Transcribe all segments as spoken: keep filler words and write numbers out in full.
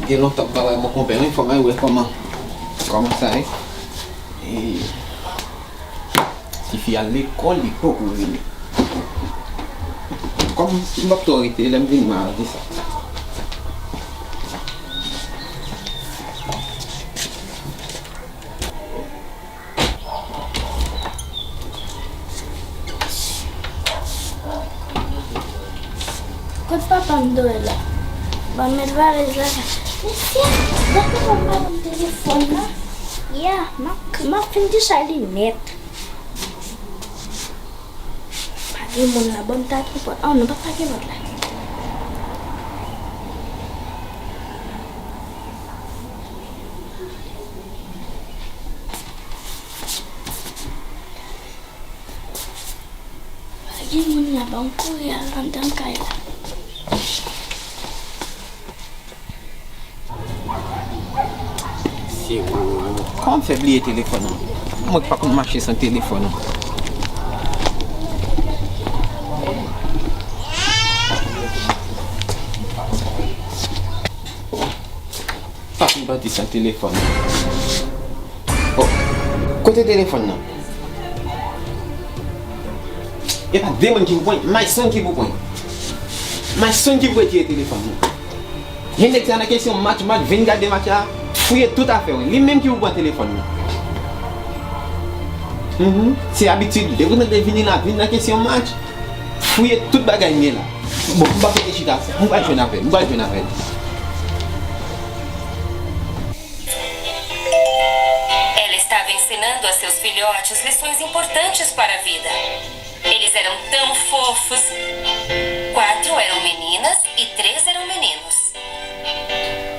Gen lontan m pa wè mon konpè wi, fò m al wè kòman, kòman sa ye. E, tifi al lekòl, li poko vini. Kòm m p ap twò rete, lè m vini, m a di sa. Kot papa m dwe la? Ban m met valèz la. Mesye, gade papa m telefòn nan. Ya, m ap, m ap fin dechaje li nèt. Pa gen moun la, ban m take pòt. Oh, non, pa take pòt la. Pa gen moun la, ban m kouri al anndan kay la. Se ou. Kòman m fè bliye telefòn nan? Mwen ki pa konn mache san telefòn nan. Pa konn pati san telefòn nan. Oh, kote telefòn nan? E pa de moun ki pou pran, Mayson ki pou pran. Mayson ki pou retire telefòn nan. Men nèg sa nan kesyon match, match, vin gade match la, fouye tout afè w. Li menm ki pou pran telefòn nan. Mhm. Se abitid li. Depi w tande vini la, vin nan kesyon match, fouye tout bagay m gen la. Bon, m pa pote chita, m pral jwenn avè l, m pral jwenn avè l. Ela estava ensinando a seus filhotes lições importantes para a vida. Eles eram tão fofos. Quatro eram meninas e três eram meninos.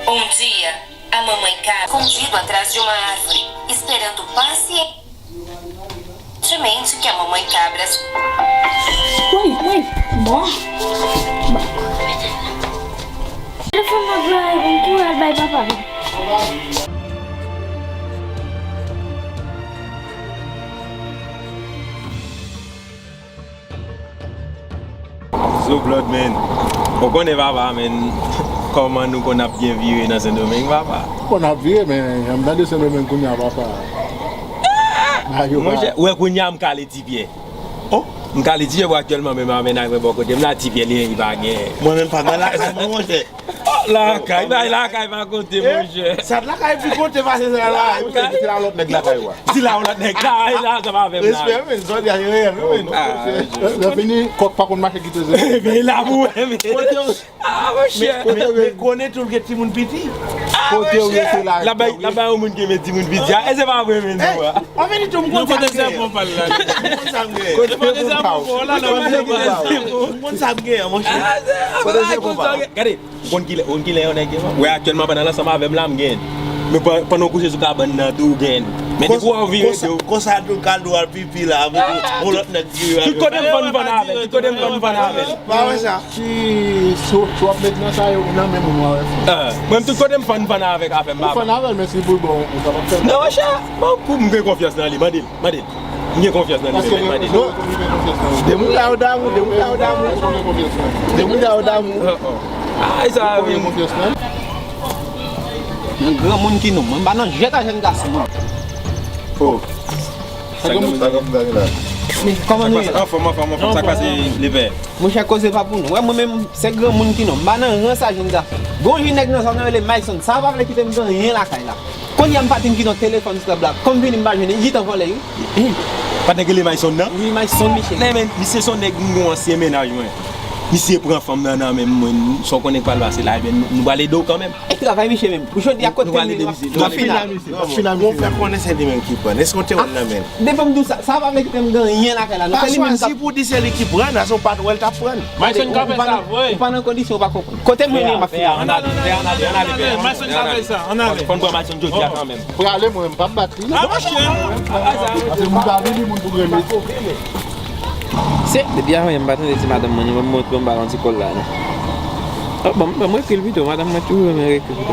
Um dia, a mamãe cabra escondido atrás de uma árvore, esperando pacientemente que a mamãe cabra. Uai, uai, bò. Telefòn nan vre, bon kouraj bay papa. Zo blood, man. Ou konnen papa, man. Kòman nou konn ap byen vire nan Sendomeng, papa? Konn ap vire, men jan m tande Sendomeng kounye a, papa. Bagay yo pa. Monchè, ou wè kounye a m kale Ti Pyè. Oh, m kale Ti Pyè pou aktyèlman, men m a mennaj mwen bò kote m la, Ti Pyè li, li pa gen. Mwen menm pa nan lakay mwen, monchè. Oh, lakay, bay lakay pa konte, monchè. Sa lakay pi konte pase sa la. Monchè, di la lòt nèg lakay ou a. Di la lòt nèg la, la, sa pa avè m la. Respè, men, zòdi a, reyèl, men. Ah, lè fini, kòk pa konn mache kite zè. Men la pou wè, men. Kote yo, ah, monchè. Men, men, men konnen tou l gen timoun piti. Kote yo rete la. La bay, la bay yon moun ki gen timoun piti. Ah, e se pa vre, men, nou a. Anfen, li tou, m konn sa m gen. M konn sa m gen. Kote yo rete la. M konn sa m gen, monchè. Kote yo rete la. Gade. Ou konn kilè, ou konn kilè yon nèg gen fanm? Wè, aktyèlman, pandan l ansanm avè m la, m gen. Men pa-, pandan w kouche sou kabann nan tou, ou gen. Men depi w vire do. Konsa, konsa tou kal dou al pipi la, avèk yon lòt nèg ki. Tout kote m fann fann avè l, tout kote m fann fann avè l. Pa wè sa. Si, si w ap met nan sa yo, nan men moun w a wè fanm. Ah, mwen, tout kote m fann fann avèk afè m, papa. Ou fann avè l, men si pou l bon, ou kapab fè. Non, monchè, bon, pou m gen konfyans nan li, mande l. Mande l. M gen konfyans nan li, men mande l. Demoun sa yo damou, demoun sa yo damou. Demoun sa yo damou. Ah, sa vin. Nan granmoun ki nou, mwen pa nan jèt a jèn gason, mwen. Oh. Sa granmoun sa granmoun la. Men kòman nou ye? Anfòm, anfòm, anfòm, sa k pase, lepè? Monchè, koze pa pou nou. Wè, mwen menm, se granmoun ki nou. M pa nan rans a jèn gason. Gon jèn nèg nan zòn nan rele Mayson. Sa pa vle kite m gen anyen lakay la. Kounye a m pa t vin kite yon telefòn sou tèb la. Kòm vini m pa jwenn li, li gentan vòlè wi. Patnè k rele Mayson nan? Wi, Mayson, misye. Nan, men, misye se yon nèg m gon ansyen mennaj mwen. Misye pran fanm nan nan men mwen, sa w konnen k pral pase la, ebyen, nou, nou pral ede w kanmenm. E travay misye menm. Pou jodi a kote m ye, m ap final. M ap final, misye. Bon, fè konnen se li menm ki pran. Èske w te wè l nan men l? Depi m di w sa, sa pa vle kite m gen anyen lakay la. Non, se li menm k ap. Pa chwazi pou di se li ki pran, nan se w pa t wè l t ap pran. Mayson ka fè sa vre. Ou pa nan kondisyon, ou pa konprann. Kote m ye, m ap final. Ann ale, ann ale, ann ale, ann ale. Mayson ka fè sa, ann ale. Fò n pran Mayson jodi a kanmenm. Prale mwen, m p ap bat li. Ah, monchè. Paske moun ta vini, moun pou renmen. Se, depi avan yè m pa tande ti madanm mwen, non, ban m montre yon balon ti kòl la, non. Oh, ban m, ban m rekil pito, madanm mwen toujou renmen rekil pito.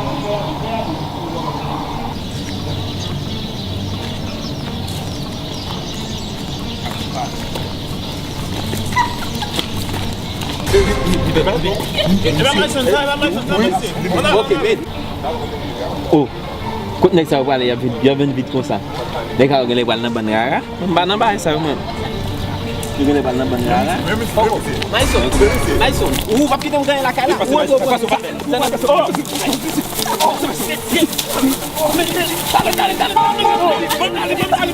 Ok, men. Oh, kot nèg sa yo prale, y ap vin, y ap vin vit konsa? Nèg sa yo genlè pral nan bann rara. Mwen m pa nan bagay sa yo, mwen. Yo genlè pral nan bann rara. Mayson, Mayson, ou p ap kite m ganyen lakay la? Ou antre w pran sa? Tande. Oh! Oh, se, se, se, men, men, tande, tande, tande, tande, tande, tande, tande, tande,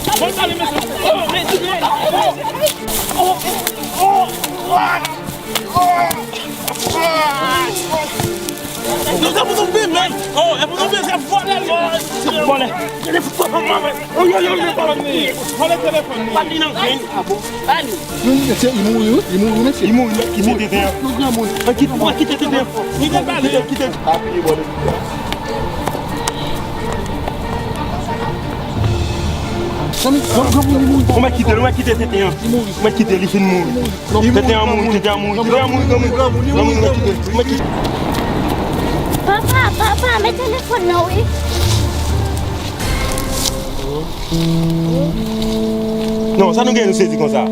tande, tande, mesye. Oh, men, oh, oh, oh, oh, oh. Non, sa pou nou filme, men. Oh, e pou nou filme, se vòlè, non. Vòlè. Telefòn, mwen. Oh, yo, yo, yo, telefòn li. Vòlè telefòn li. Pa li nan grenn. Ah bon? Pa li. Wi, mesye, li mouri, wi. Li mouri, mesye. Li mouri, men kite tenten an. Yon granmoun. Mwen kite, mwen kite tenten an. Kite, kite, kite. Apiye, bò. Zanmi, yon granmoun, li mouri. Mwen kite, mwen kite tenten an. Li mouri. Mwen kite, li fin mouri. Tenten an mouri, tenten an mouri, tenten an mouri, granmoun, granmoun, granmoun, mwen kite, mwen kite. Papa, papa, men telefòn nan, wi. Non, sa nou gen nou sezi konsa?